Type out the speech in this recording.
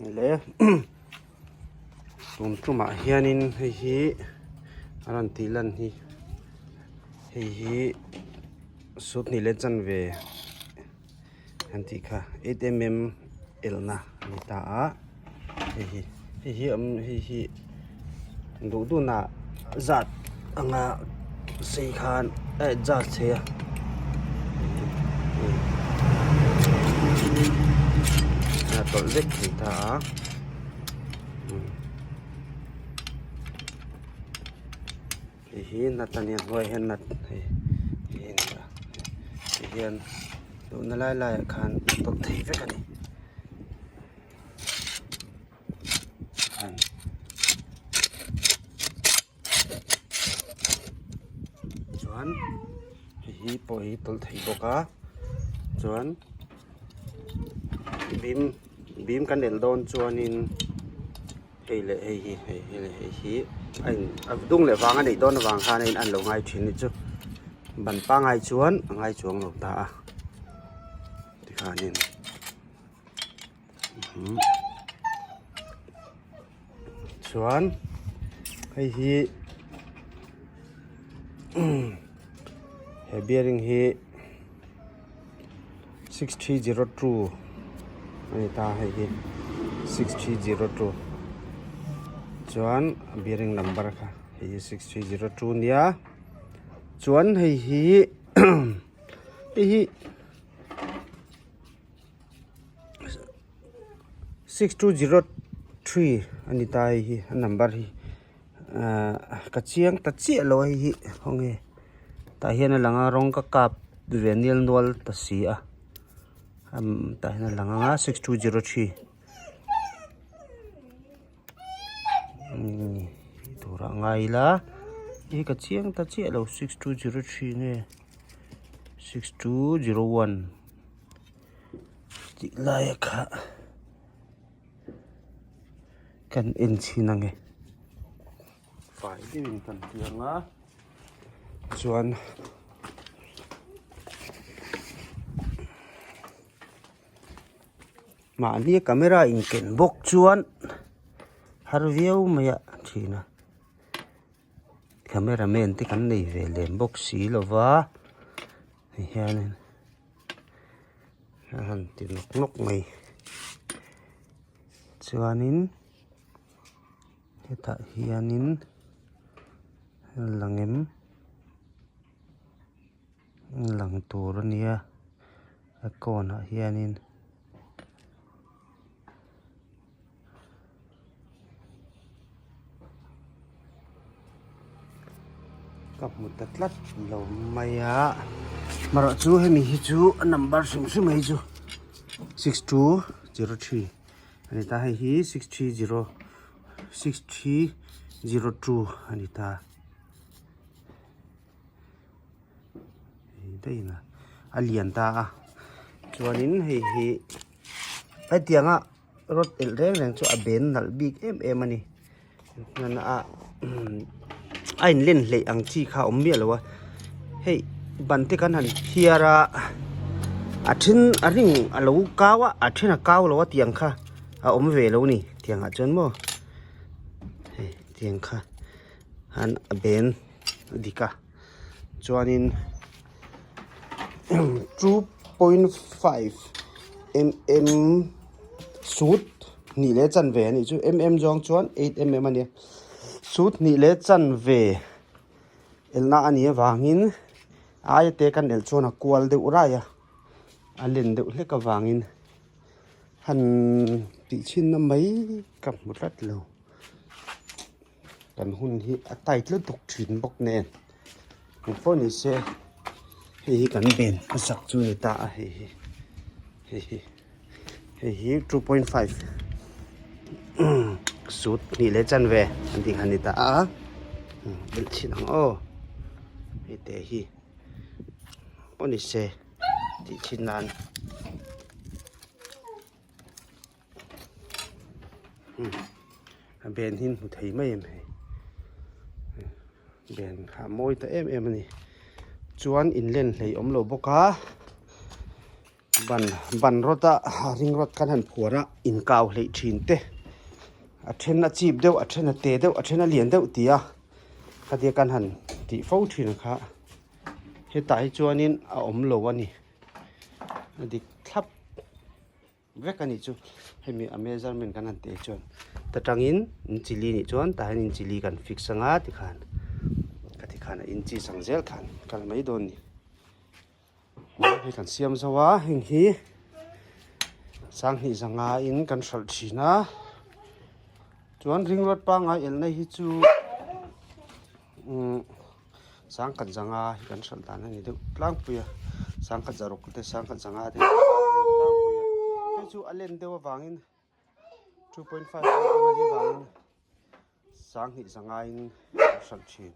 Le tun tumah hianin hei hi a rawn tih lan hi hei hi sut hnih leh chanve an tih kha 8mm elna a ni ta a hei hi hei hi awm hei hi duh duhna zat anga sei khan a adjust thei a a tawlh vek thei ta a. Hei hi nut a nia hnuaiah hian nut hei hei a ni a ti hian duhna lai laiah khan a tawlh thei vek a ni. Chuan hei hi pawh hi tawlh thei bawk a chuan bim bim kan elh dawn chuanin hei leh hei hi hei hei leh hei hi a in a dung leh vang a neih dawn avang khan a in an lo ngai thin a nih chu ban pangai chuan a ngai chuang lo ta a tikhanin. Chuan hei hi he bearing hi 6302 a ni ta hei hi 6302 chuan a bearing number kha hei hi 6302 nia chuan hei hi hei hi. 6203 a ni ta hei hi a number hi ahh ka chiang ta chiah lo a hei hi khawnge tah hian a lang a rawng ka kap ve nial nual ta si a umm tah hian a lang ang a 6203 umm tur ah ngai ila hei ka chiang ta chiah lo 6203 nge 6201. Tih laia kha kan en chhin ange fai deuhin kan ti ang a chuan mahni camera in ken bawk chuan har viau mai a thin a camera man te kan nei ve lem bawk si lova hei hianin. A han ti nawk nawk mai chuanin hetah hianin lang em lang tur a nia a kawnah hianin. Ka hmu ta tlat lo mai a marawh chu hemi hi chu a number hrim hrim mai chu 6203 a ni ta hei hi 630 6302 a ni ta. Daih a lian ta a chuanin hei hi hetianga rod elh reng reng chu a ben nalh bik em em a ni a a in len hleih ang chi kha a awm miah lo a hei ban te kan han phiar a a then a ring a lo kau a a then a kau lo a tiang kha a awm ve lo a ni tiang ah chuan maw hei tiang kha han a ben a dik a chuanin 2.5 mm sut hnih leh chanve a nih chu mm zawng chuan 8 mm a nia sut hnih leh chanve elna a nih avangin aia te kan elh chuan a kual deuh rai a a len deuh hlek avangin han tih chhinna mai ka hmu tlat lo. Kan hun hi a tight lutuk thin bawk nen eng pawh ni se hei hi kan ben hmasak chu a ni ta a hei hi hei hi hei hi 2.5 sut hnih leh chanve an tih kha a ni ta a belh chhin ang aw hei te hi pawh ni se tih chhin nan. A ben hi hmu thei mai em hei ben kha a mawi ta em em a ni chuan in len hlei awm lo bawk a. Ban ban rawt a ring rawt khan han phuar a inkau hleih thin te a then a chip deuh a then a te deuh a then a lian deuh tih a khatia kan han tih fo thin kha hetah hi chuanin a awm lo a ni a dik thlap. Vek a nih chu hemi a measurement kan han teh chuan ta tangin inchi li nih chuan tah hian inchi li kan fix anga tikhan ka tikhan a inchi sang zel khan kal mai dawn ni hei kan siam zo a heng hi sanghnih zanga in kan hralh thin a chuan ringruat pangai elna hi chu umm Sangkhat zanga hi kan hralh dan a ni deuh tlangpui a sangkhat zaruk te sangkhat zanga te tlangpui a hei chu a len deuh avangin 2.5 em a nih avangin sanghnih zanga in kan hralh thin.